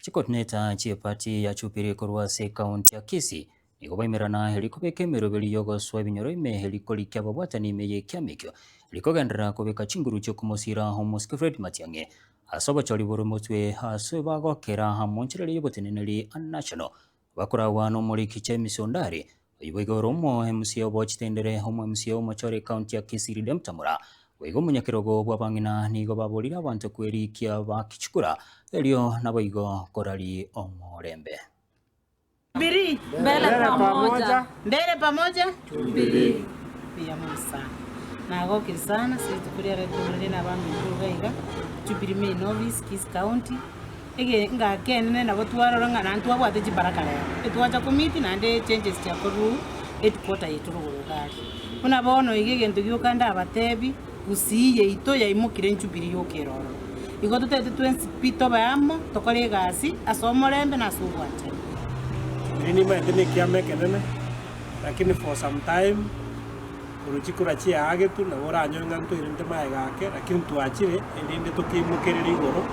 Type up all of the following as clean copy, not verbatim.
Chicoordinator chi'eparty ya Jubilee korwa ase ekaunti ya Kisii nigo baimerana erio kobeka emeroberi y'ogosoa ebinyoro ime erio korikia ababwatani ime y'ekiama ekio rikogenderera kobeka chinguru chi'okomosiira omosike Fred Matiang'i ase obochori bore motwe ase bagokera amo nchera eria y'oboteneneri National Bakoragwa nomoriki James Ondari, oyio boigo ore omo MCA obochitendere omo MCA omochore ekaunti ya Kisii Redemptor Mura, boigo omonyakerogo bw'abang'ina nigo baborire abanto kwerikia bakichukura erio naboigo korari omorembe. Jubilee Mbele pamoja. Mbele pamoja Jubilee. Mbuya mono sana. Nagokire sana ase rituko riare riria na abaminto iga iga Jubilee Main Office Kisii County. Ege ngaki enene nabo twarora ng'a naende twabwate chibaraka rero, etwacha komiti naende changes chiakorwa headquarter yaito rogoro iga aria. Buna bono iga egento gioka ndabatebi, Gusii yaito yaimokire enchubiri yoka ere ororo. Igo totaete twensi pi tobe amo, tokore egasi ase omorembe na ase obwanchani. Erio nimaete nekiama ekenene, lakini for some time Korwa chikura chiaagetwe, nabo oranyore ng'a ntwerente magega ake, lakini twachire, erinde tokeimokererie igoro,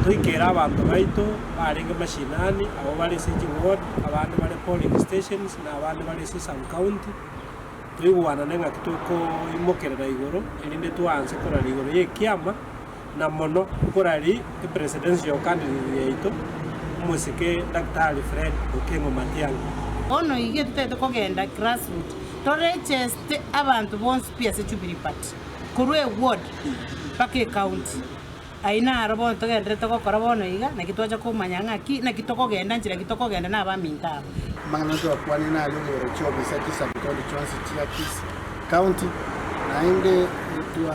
toikere abanto baito barenge mashinani, abwo bare ase chiward, abande bare polling stations, na abande bare ase sub county, toigwanane ng'aki tokoimokerera igoro, erinde twaanse korara igoro ya ekiama. na mono nkorari epresidential candidate yaito omosike Daktari Fred Okengo Matiang'i. Bono iga totagete kogenda grassroot toregeste abanto bonsi pi ase Jubilee Party korwa eward mpaka ecounty. Ayio naro bono togendererete gokora bono iga naki twacha komanya ng'aki naki tokogenda nchera ki tokogenda na abaminto aba. Amang'ana twakwanire naria okobera chiofisi chisubcounty chionsi chia Kisii County naende twa.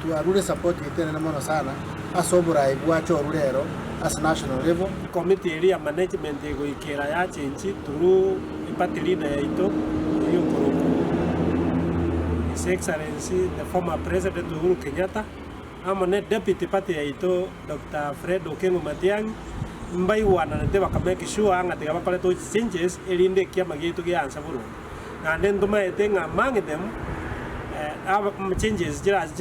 Twarure support yaito enene mono sana ase oborai bwachorwe rero ase national level. Committee eria ya management egoikera yachenchi through eparty leader yaito oyio okorokwa His Excellency the former President Uhuru Kenyatta amo ne deputy party yaito Doctor Fred Okengo Matiang'i mbaigwananete baka make sure ng'a tiga bakore those changes erinde ekiama giaito gianse boronge. Naende ntomaete ng'a among them changes chirache.